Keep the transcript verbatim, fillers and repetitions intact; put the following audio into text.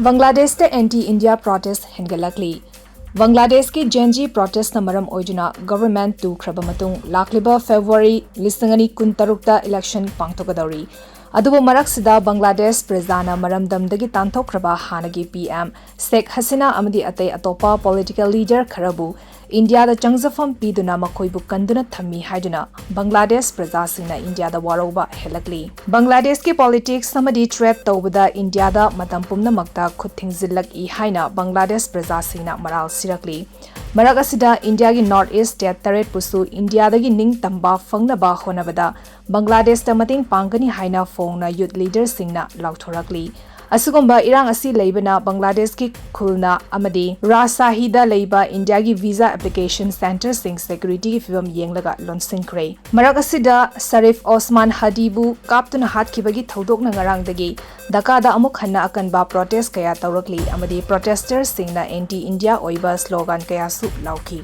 ꯕꯪꯒ꯭ꯂꯥꯗꯦꯁꯇ anti India protest ꯍꯦꯟꯒꯠꯂꯛꯂꯤ꯫ ꯕꯪꯒ꯭ꯂꯥꯗꯦꯁꯀꯤ ꯖꯦꯟ G ꯄ꯭ꯔꯣꯇꯦꯁꯅ ꯃꯔꯝ ꯑꯣꯏꯗꯨꯅ ꯒꯚꯔꯟꯃꯦꯟꯠ ꯇꯨꯈ꯭ꯔꯕ ꯃꯇꯨꯡ ꯂꯥꯛꯂꯤꯕ ꯐꯦꯕ꯭ꯔꯨꯋꯥꯔꯤ ꯂꯤꯁꯤꯡ ꯑꯅꯤ ꯀꯨꯟꯇꯔꯨꯛꯇ ꯏꯂꯦꯛꯁꯟ ꯄꯥꯡꯊꯣꯛꯀꯗꯧꯔꯤ꯫ ꯑꯗꯨꯕꯨ ꯃꯔꯛꯁꯤꯗ ꯕꯪꯒ꯭ꯂꯥꯗꯦꯁ ꯄ꯭ꯔꯖꯥꯅ ꯃꯔꯝꯗꯝꯗꯒꯤ ꯇꯥꯟꯊꯣꯛꯈ꯭ꯔꯕ ꯍꯥꯟꯅꯒꯤ ꯄꯤ ꯑꯦꯝ ꯁꯦꯈ ꯍꯁꯤꯅꯥ ꯑꯃꯗꯤ ꯑꯇꯩ ꯑꯇꯣꯞꯄ ꯄꯣꯂꯤꯇꯤꯀꯦꯜ ꯂꯤꯗꯔ ꯈꯔꯕꯨ ꯏꯟꯗꯤꯌꯥꯗ ꯆꯪꯖꯐꯝ ꯄꯤꯗꯨꯅ ꯃꯈꯣꯏꯕꯨ ꯀꯟꯗꯨꯅ ꯊꯝꯃꯤ ꯍꯥꯏꯗꯨꯅ ꯕꯪꯒ꯭ꯂꯥꯗꯦꯁ ꯄ꯭ꯔꯖꯥꯁꯤꯡꯅ ꯏꯟꯗꯤꯌꯥꯗ ꯋꯥꯔꯧꯕ ꯍꯦꯜꯂꯛꯂꯤ꯫ ꯕꯪꯒ꯭ꯂꯥꯗꯦꯁꯀꯤ ꯄꯣꯂꯤꯇꯤꯛꯁ ꯑꯃꯗꯤ ꯇ꯭ꯔꯦꯗ ꯇꯧꯕꯗ ꯏꯟꯗꯤꯌꯥꯗ ꯃꯇꯝ ꯄꯨꯝꯅꯃꯛꯇ ꯈꯨꯠ ꯊꯤꯡꯖꯤꯜꯂꯛꯏ ꯍꯥꯏꯅ ꯕꯪꯒ꯭ꯂꯥꯗꯦꯁ ꯄ꯭ꯔꯖꯥꯁꯤꯡꯅ ꯃꯔꯥꯜ ꯁꯤꯔꯛꯂꯤ꯫ ꯃꯔꯛ ꯑꯁꯤꯗ ꯏꯟꯗꯤꯌꯥꯒꯤ ꯅꯣꯔꯠ ꯏꯁ ꯁ꯭ꯇꯦꯠ ꯇꯔꯦꯠꯄꯨꯁꯨ ꯏꯟꯗꯤꯌꯥꯗꯒꯤ ꯅꯤꯡꯇꯝꯕ ꯐꯪꯅꯕ ꯍꯣꯠꯅꯕꯗ ꯕꯪꯒ꯭ꯂꯥꯗꯦꯁꯇ ꯃꯇꯦꯡ ꯄꯥꯡꯒꯅꯤ ꯍꯥꯏꯅ ꯐꯣꯡꯅ ꯌꯨꯠ ꯂꯤꯗꯔꯁꯤꯡꯅ ꯂꯥꯎꯊꯣꯔꯛꯂꯤ꯫ ꯑꯁꯤꯒꯨꯝꯕ ꯏꯔꯥꯡ ꯑꯁꯤ ꯂꯩꯕꯅ ꯕꯪꯒ꯭ꯂꯥꯗꯦꯁꯀꯤ ꯈꯨꯜꯅ ꯑꯃꯗꯤ ꯔꯥꯖꯁꯥꯍꯤꯗ ꯂꯩꯕ ꯏꯟꯗꯤꯌꯥꯒꯤ ꯚꯤꯖꯥ ꯑꯦꯄ꯭ꯂꯤꯀꯦꯁꯟ ꯁꯦꯟꯇꯔꯁꯤꯡ ꯁꯦꯀ꯭ꯌꯨꯔꯤꯇꯤꯒꯤ ꯐꯤꯚꯝ ꯌꯦꯡꯂꯒ ꯂꯣꯟꯁꯤꯟꯈ꯭ꯔꯦ꯫ ꯃꯔꯛ ꯑꯁꯤꯗ ꯁꯔꯤꯐ ꯑꯣꯁꯃꯥꯟ ꯍꯗꯤꯕꯨ ꯀꯥꯞꯇꯨꯅ ꯍꯥꯠꯈꯤꯕꯒꯤ ꯊꯧꯗꯣꯛꯅ ꯉꯔꯥꯡꯗꯒꯤ ꯙꯀꯥꯗ ꯑꯃꯨꯛ ꯍꯟꯅ ꯑꯀꯟꯕ ꯄ꯭ꯔꯣꯇꯦꯁ ꯀꯌꯥ ꯇꯧꯔꯛꯂꯤ ꯑꯃꯗꯤ ꯄ꯭ꯔꯣꯇꯦꯁꯇꯔꯁꯤꯡꯅ ꯑꯦꯟꯇꯤ ꯏꯟꯗꯤꯌꯥ ꯑꯣꯏꯕ ꯁ꯭ꯂꯣꯒꯥꯟ ꯀꯌꯥꯁꯨ ꯂꯥꯎꯈꯤ꯫